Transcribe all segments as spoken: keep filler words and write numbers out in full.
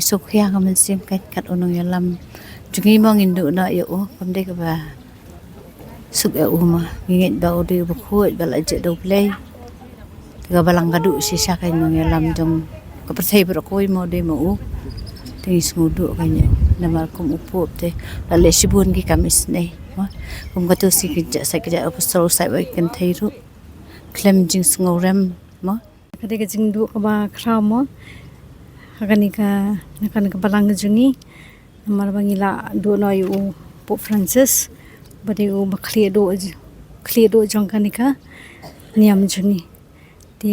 Suk ïa ka mynsiem kat kat u nongïalam jong ngi mo, ngin duh noh ïa u, kam dei kaba suk ïa u mo. Ngi ngeit ba u dei uba khuid ba la jied da U Blei. Te ka balang ka duh shisha ka nongïalam jong ka pyrthei baroh kawei mo, dei mo u. Te ngi sngewduh ka ngi, namar kum u pop te la leh shibun ki kam isynei mo. Kum kato shi ki ja, sa ki ja apostol, sa ba ki kynthei ruh khlem jingsngewrem mo. Ka dei ka jingduh kaba khraw mo ha kane ka, na kane ka balang ka jong ngi. Namar ba ngi la duh noh ïa u Pope Francis, ba dei uba khlieh duh, khlieh duh jong kane ka niam jong ngi. Te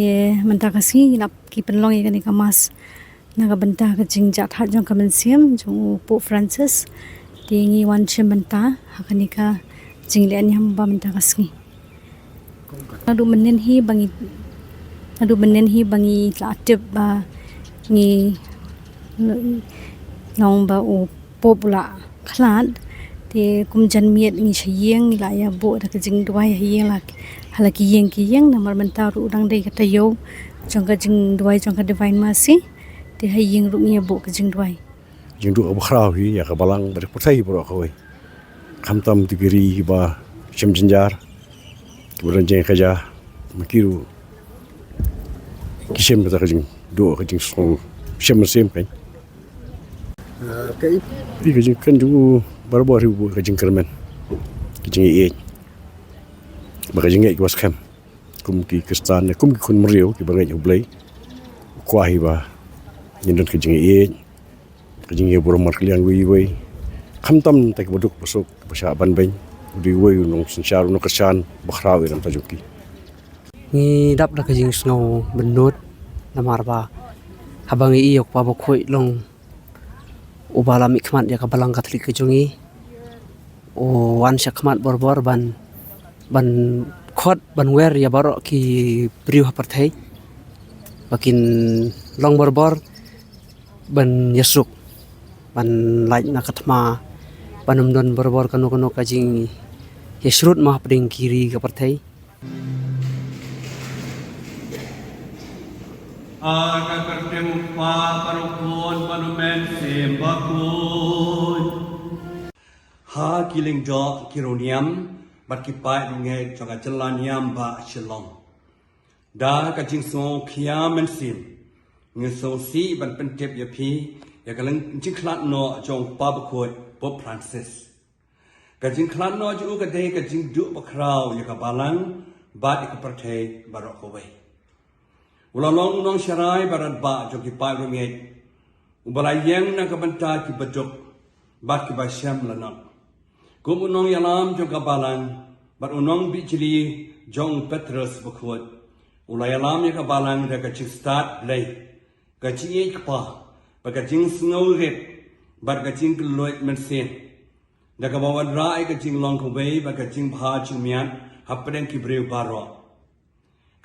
mynta ka sngi ngi la ki pynlong ïa kane ka mass na ka bynta ka jingjahthait jong ka mynsiem jong u Pope Francis. Te ngi wan shim bynta ha kane ka jingleh niam ba mynta ka sngi. Naduh mynnin hi ba ngi, naduh mynnin hi ba ngi la tip ba ngi long ba u Pope u la khlad. Te kum janmiet ngi sha ïing, ngi la ïa buh da ka jingduwai ha ïing, la ha la ki ïing ki ïing, namar mynta ruh u dang dei ka taïew jong ka jingduwai jong ka Divine Mercy. Te ha ïing ruh ngi ïa buh ka jingduwai. Jingduh kaba khraw hi ïa ka balang bad ka pyrthei baroh kawei. Khamtam ki ri kiba shem jynjar, kiba don jingkhaja, ma ki ruh ki shem bad ka jingduh, ka jingsngew shem mynsiem kan. Ka i, ka jingkren jong u barabor hi ka jingkyrmen, ka jingïeit bad ka jingngeit kaba skhem. Kum ki Khristan ne kum ki khun briew kiba ngeit ha U Blei, u kwah hi ba ngin don ka jingïeit, ka jingïaburom markylliang uwei uwei. Khamtam na kiba duk ba suk, kiba shah ban beiñ, u dei uwei u nongsynshar, u nongkyrshan ba khraw ïa ka bynta jong ki. Ngi dap da ka jingsngew bynnud namar ba haba ngi ïohi ïa u Kpa Bakhuid long uba la mihkhmat ïa ka Balang Katholik ka jong ngi, u wan shakhmat barabor ban, ban khot, ban wer ïa baroh ki briew ha pyrthei ba kin long barabor ban ïasuk, ban lait na ka thma, ban ym don barabor kano kano ka jingïashrut ma hapdeng ki ri ka pyrthei. Ha ka kyrteng u Kpa bad u Khun bad u Mynsiem Bakhuid. Ha ki lyngdoh ki riewniam bad ki paid riewngeit jong ka jylla niam bah Shillong, da ka jingsngewkhia mynsiem ngi sngewsih ban pyntip ïa phi ïa ka jingkhlad noh jong u Kpa Bakhuid Pope Francis. Ka jingkhlad noh jong u ka dei ka jingduh bakhraw ïa ka balang bad ïa ka pyrthei baroh kawei. U la long u nongsharai ba radbah jong ki paid riewngeit, uba la ïeng na ka bynta ki baduk bad kiba shem lanot. Kum u nongïalam jong ka balang bad u nongbijli jong u Petrus Bakhuid, u la ïalam ïa ka balang da ka jingstad Blei, ka jingïeit kpa, bad ka jingsngewrit bad ka jingkylluid mynsiem, da kaba wanrah ïa ka jinglong kawei bad ka jingbha jingmiat hapdeng ki briew baroh.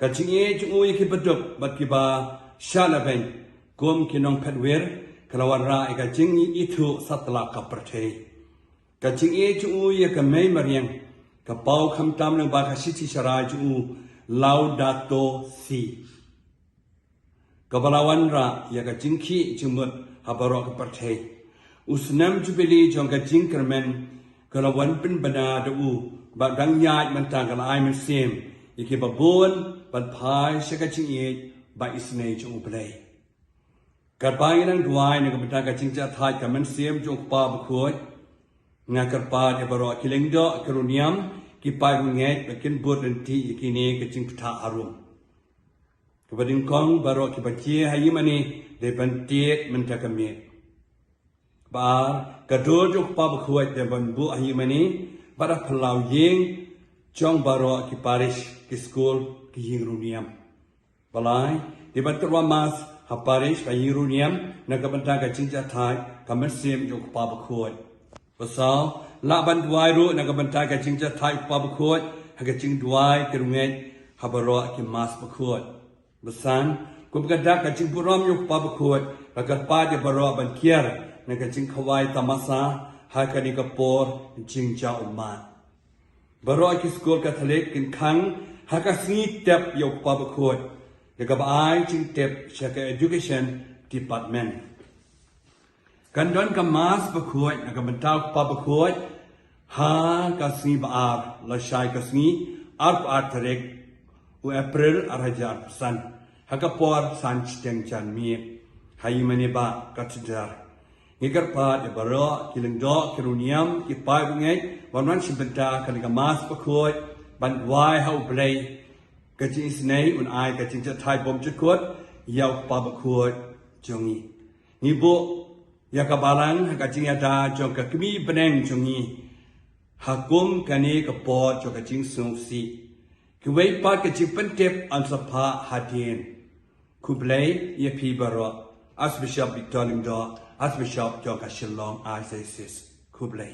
Ka jingïeit jong u ïa ki baduk bad kiba shah lehbeiñ kum ki nongphet wir ka la wanrah ïa ka jingithuh satlak ka pyrthei. Ka jingïeit jong u ïa ka mei mariang ka paw khamtam lyngba ka shithi sharai jong u Laudato Si, kaba la wanrah ïa ka jingkhih jingmut ha baroh ka pyrthei. U snem Jubili jong ka jingkyrmen ka la wan pynbna da u, bad dang ïaid mynta ka la ai mynsiem ïa kiba bun ban phai sha ka jingïeit ba isynei jong U Blei. Katba ngi dang duwai na ka bynta ka jingjahthait ka mynsiem jong u Kpa Bakhuid, nga kyrpad ïa baroh ki lyngdoh ki riewniam, ki paid riewngeit ba kin bud lynti ïa kine ki jingpyntha harum. Kaba nyngkong, baroh kiba jia ha ïingmane dei ban tied mynta ka miet. Ba ar, ka dur jong u Kpa Bakhuid dei ban buh ha ïingmane bad ha phyllaw ïing jong baroh ki parish, ki skul, ki ïing riewniam. Ba lai, dei ban tyrwa mass ha parish, ha ïing riewniam na ka bynta ka jingjahthait ka mynsiem jong u Kpa Bakhuid. Ba saw, lah ban duwai ruh na ka bynta ka jingjahthait u Kpa Bakhuid ha ka jingduwai ki riewngeit ha baroh ki mass bakhuid. Ba san, kum ka dak ka jingburom ïa u Kpa Bakhuid, nga kyrpad ïa baroh ban kiar na ka jingkhawai tamasa ha kane ka por jingjaw ummat. Baroh ki skul Katholik kin khang ha ka sngi tep ïa u Kpa Bakhuid, da kaba ai jingtip sha ka Education Department. Kan don ka Mass bakhuid na ka bynta u Kpa bakhuid ha ka sngi ba ar, lashai ka sngi, arphew ar tarik u April, ar hajar arphew san, ha ka por san shiteng janmiet, ha Ïingmane Bah Cathedral. Ngi kyrpad ïa baroh ki lyngdoh, ki riewniam, ki paid bangeit, ban wan shim bynta kane ka Mass bakhuid, ban duwai ha U Blei, ka jingisynei un ai ka jingjahthait bymjukut ïa u Kpa bakhuid jong ngi. Ngi buh ïa ka Balang ha ka jingïada jong ka Kmie bneng jong ngi ha kum kane ka por jong ka jingsngewsih. Kiwei pat ki jingpyntip yn sa phah hadien. Khublei ïa phi baroh, Archbishop Victor Lyngdoh, Archbishop jong ka Shillong Archdiocese. Khublei.